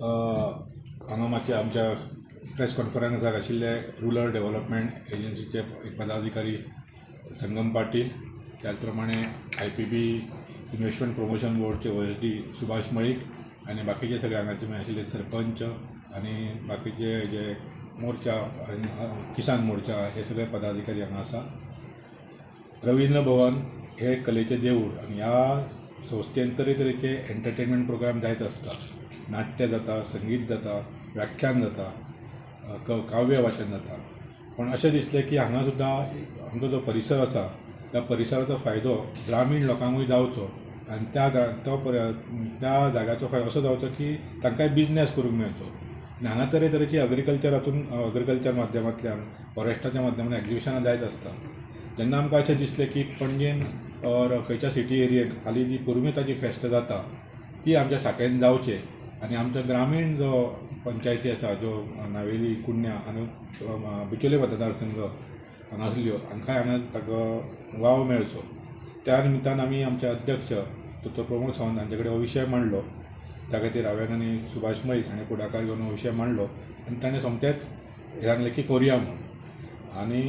हांगा मातशे आमच्या प्रेस कॉन्फरन्साक आशिल्ले रुरल डेवलपमेंट एजन्सीचे एक पदाधिकारी संगम पाटील, त्याच प्रमाणे आयपीबी इनवेस्टमेंट प्रमोशन बोर्डचे ओएसडी सुभाष मळीक आनी बाकीचे सगळे हांगाचे आशिल्ले सरपंच आनी बाकीचे जे मोर्चा आनी किसान मोर्चा हे सगळे पदाधिकारी हांगा आसा. रविंद्र भवन हे कलेचें देवूळ आनी ह्या संस्थेन तरेतरेचे एंटरटेनमेंट प्रोग्राम जायत आसता. नाट्य जाता, संगीत जाता, व्याख्यान जाता, काव्य वाचन जाता. पूण अशें दिसलें की हांगा सुद्दां आमचो जो परिसर आसा त्या परिसराचो फायदो ग्रामीण लोकांकूय जावचो आनी त्या तो त्या जाग्याचो फायदो असो जावचो की तांकांय बिजनेस करूंक मेळचो. आनी हांगा तरेतरेची अग्रीकल्चर हातून अग्रीकल्चर माध्यमांतल्यान फॉरेस्टाच्या माध्यमांतल्यान एग्जिबिशनां जायत आसता. जेन्ना आमकां अशें दिसलें की पणजेन ऑर खंयच्या सिटी एरियेन हालीं जी पुरुमेंताची फेस्त जाता ती आमच्या सांखळेन जावचें आनी आमचो ग्रामीण जो पंचायती आसा, ज्यो नावेली, कुडण्या आनी बिचोले मतदारसंघ हांगासरल्यो, हांकांय हांगा ताका वाव मेळचो, त्या निमतान आमी आमचे अध्यक्ष डॉक्टर प्रमोद सावंत हांचे कडेन हो विशय मांडलो. त्या खातीर हांवें आनी सुभाष मळीक हाणें फुडाकार घेवन हो विशय मांडलो आनी ताणें सोमतेंच हें सांगलें की करुया म्हूण. आनी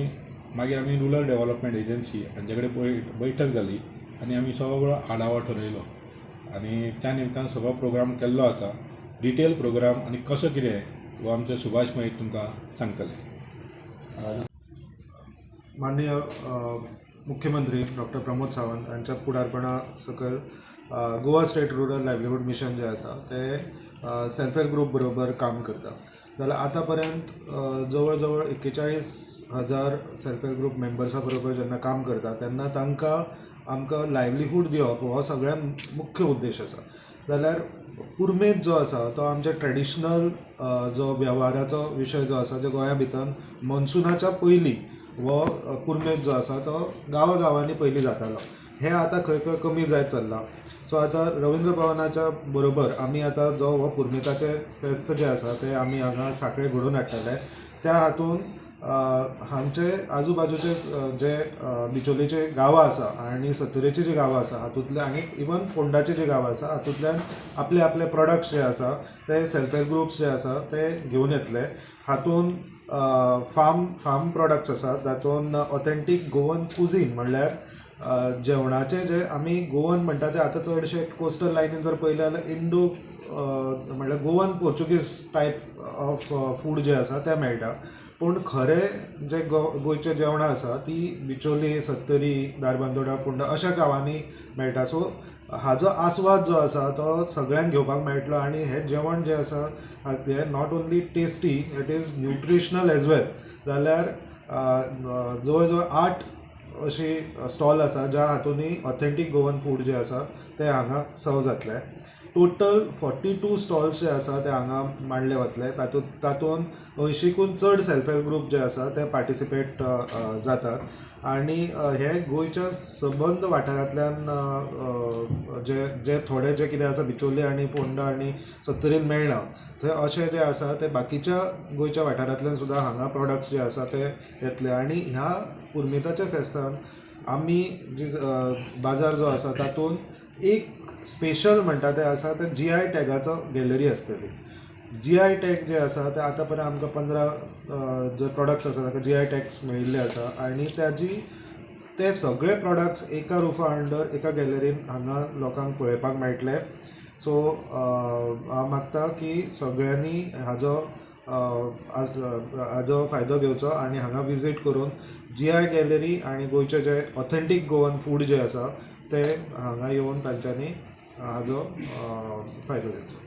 मागीर आमी रुरल डेवलपमेंट एजन्सी हांचे कडेन बैठक जाली आनी आमी सगळो आढावो ठरयलो आनी त्या निमतान सगळो प्रोग्राम केल्लो आसा. डिटेल प्रोग्राम आनी कसो कितें हो आमचो सुभाष मळीक तुमकां सांगतले. माननीय मुख्यमंत्री डॉक्टर प्रमोद सावंत हांच्या फुडारपणा सकयल Goa state rural livelihood mission जें आसा तें सेल्फ हेल्प ग्रूप बरोबर काम करता. जाल्यार आतां पर्यंत जवळ जवळ 41,000 सेल्फ हेल्प ग्रूप मेंबर्सा बरोबर जेन्ना काम करता तेन्ना तांकां आमकां लायवलीहूड दिवप हो सगळ्यांत मुख्य उद्देश आसा. जाल्यार पुरुमेंत जो आसा तो आमच्या ट्रेडिशनल जो वेव्हाराचो विशय जो आसा, जो गोंया भितर मॉन्सुनाच्या पयलीं हो पुरुमेंत जो आसा तो गांवा गांवांनी पयलीं जातालो, हें आतां खंय खंय कमी जायत चल्लां. सो आतां रविंद्र भवनाच्या बरोबर आमी आतां जो हो पुरुमेंताचें फेस्त जें आसा तें आमी हांगा सांखळे घडोवन हाडटले. त्या हातून हांगचे आजू बाजूचे जे बिचोलेचे गांवां आसा आनी सत्तरेची जी गांवां आसा हातूंतले आनी इवन फोंडाचे जे गांवां आसा हातूंतल्यान आपले आपले प्रोडक्ट्स जे आसा ते सेल्फ हेल्प ग्रुप्स जे आसा ते घेवन येतले. हातून फार्म प्रोडक्ट्स आसा, तातूंत ऑथेंटीक गोवन कुजीन म्हणल्यार जेवणाचे जे आमी गोवन म्हणटा ते आतां चडशे कोस्टल लायनीन जर पळयलें जाल्यार इंडो म्हणल्यार Goan Portuguese type of food जें आसा तें मेळटा. पूण खरें जें गोंयचें जेवणां आसा ती बिचोले, सत्तरी, धारबांदोडा, फोंडा अश्या गांवांनी मेळटा. सो हाजो आस्वाद जो आसा तो सगळ्यांक घेवपाक मेळटलो आनी हें जेवण जें आसा हें not only tasty, it is nutritional as well. जाल्यार जवळ जवळ 8 अशी स्टॉल आसा ज्या हातूंनी ऑथेंटीक गोवन फूड जें आसा तें हांगा सर्व जातलें. टोटल 42 स्टॉल्स जे आसा ते हांगा मांडले वतले. तातूंत 80कून चड सेल्फ हेल्प ग्रूप जे आसा ते पार्टिसिपेट जातात आनी हे गोंयच्या सबंद वाठारांतल्यान जे जे थोडे जे कितें आसा बिचोले आनी फोंडा आनी सत्तरीन मेळना थंय अशें जें आसा ते बाकीच्या गोंयच्या वाठारांतल्यान सुद्दां हांगा प्रोडक्ट्स जे आसा ते येतले. आनी ह्या पुरुमेंताच्या फेस्तान आमी जी बाजार जो आसा तातूंत एक स्पेशल म्हणटा तें आसा तें जीआय टॅगाचो गॅलरी आसतली. जीआय टॅग जे आसा ते आतां पर्यंत आमकां 15 जे प्रोडक्ट्स आसा ताका जीआय टॅग्स मेळिल्ले आसा आनी ताजी ते सगळे प्रोडक्ट्स एका रुफा अंडर एका गॅलरीन हांगा लोकांक पळयपाक मेळटले. सो हांव मागता की सगळ्यांनी हाजो हाजो फायदो घेवचो आनी हांगा विजीट करून जीआय गॅलरी आनी गोंयचे जे ऑथेंटीक गोवन फूड जें आसा तें हांगा येवन तांच्यांनी हाजो फायदो घेवचो.